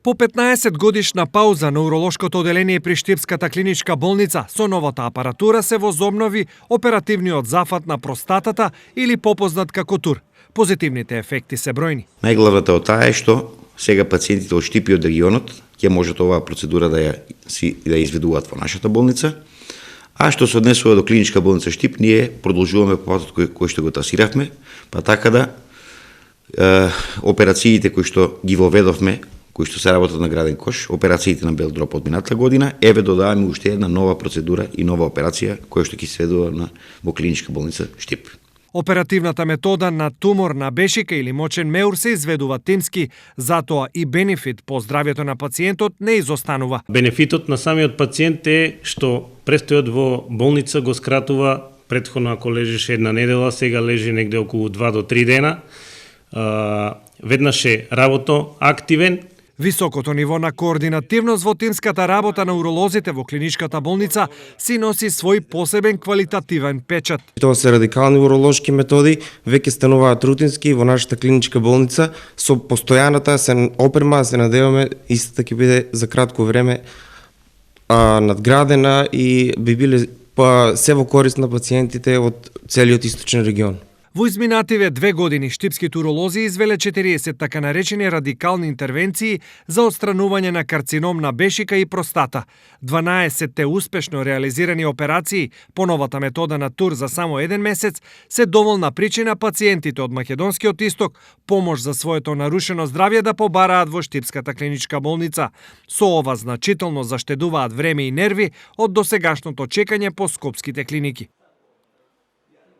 По 15 годишна пауза на уролошкото оделение при Штипската клиничка болница со новата апаратура се возобнови оперативниот зафат на простатата или попознат како ТУР. Позитивните ефекти се бројни. Најглавната од таа е што сега пациентите од Штип и од регионот ќе можат оваа процедура да ја изведуваат во нашата болница. А што се однесува до клиничка болница Штип, ние продолжуваме патот кој што го трасиравме, па така да операциите кои што ги воведовме, кои што се работат на граден кош, операциите на бел дроб од минатата година, еве додаваме уште една нова процедура и нова операција која што ќе се изведува во клиничка болница Штип. Оперативната метода на тумор на бешика или мочен меур се изведува тимски, затоа и бенефит по здравјето на пациентот не изостанува. Бенефитот на самиот пациент е што престојот во болница го скратува. Претходно ако лежеше една недела, сега лежи негде околу 2 до 3 дена. Веднаш е работо активен. Високото ниво на координативност во тимската работа на уролозите во клиничката болница си носи свој посебен квалитативен печат. Тоа се радикални уролошки методи, веќе стануваат рутински во нашата клиничка болница со постојаната опрема, се надеваме истата ќе биде за кратко време надградена и би биле се во корист на пациентите од целиот источен регион. Во изминативе 2 години штипските уролози извеле 40 така наречени радикални интервенции за отстранување на карцином на бешика и простата. 12 успешно реализирани операции по новата метода на ТУР за само 1 месец се доволна причина пациентите од Македонскиот исток помош за своето нарушено здравје да побараат во Штипската клиничка болница. Со ова значително заштедуваат време и нерви од досегашното чекање по скопските клиники.